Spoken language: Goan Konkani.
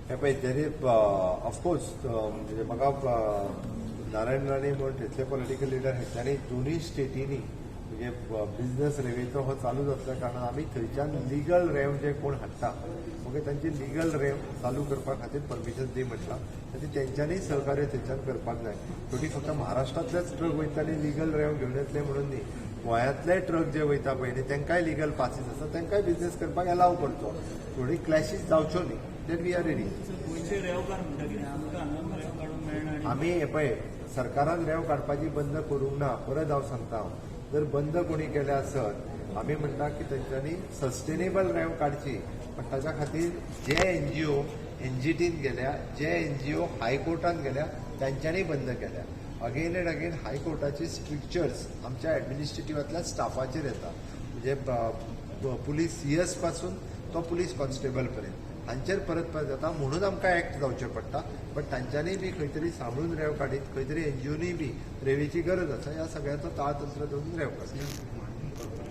हे पळय, तेणी ऑफकोर्स म्हणजे म्हाका नारायण राणे म्हण थंयसले पॉलिटिकल लिडर हेंच्यांनी दोनूय स्टेटींनी म्हणजे बिझनस रेवेचो हो चालू जातल्या कारणान आमी थंयच्यान लिगल रेंव जे कोण हाडटा, ओके, तांची लिगल रेंव चालू करपा खातीर परमिशन दी म्हटलां आनी तेंच्यांनी सहकार्य थंयच्यान करपाक जाय. शेवटी फक्त महाराष्ट्रांतलेच ट्रक वयता आनी लिगल रेंव घेवन येतले म्हणून न्ही, गोंयांतले ट्रक जे वयता पळय न्ही, तांकांय लिगल पासीस आसा, तांकांय बिझनस करपाक एलाव करचो. थोडी क्लॅशीस जावच्यो न्ही, that we are ready. गोंयचे रेंवकार म्हणटा कितें, आमकां हांगा रेंव काडूंक मेळना आनी आमी हे पळय, सरकारान रेंव काडपाची बंद करूंक ना. परत हांव सांगता, हांव जर बंद कोणी केल्या आसत, आमी म्हणटा की तेंच्यांनी सस्टेनेबल रेंव काडची, पण ताच्या खातीर जे एनजीओ एनजीटीन गेल्या, जे एनजीओ हायकोर्टान गेल्या, तांच्यांनी बंद केल्या. अगेन अँड अगेन हायकोर्टाची स्ट्रिक्चर्स आमच्या एडमिनिस्ट्रेटिवांतल्या स्टाफाचेर येता, म्हणजे पुलीस सीएस पासून तो पुलीस कॉन्स्टेबल पर्यंत हांचेर परत परत जाता, म्हणून आमकां एक्ट जावचें पडटा. बट तांच्यांनी बी खंय तरी सांबाळून रेंव काडीत, खंय तरी एनजीओनी बी रेंवेची गरज आसा, ह्या सगळ्याचो ताळतंत्र दवरून रेंव काडची.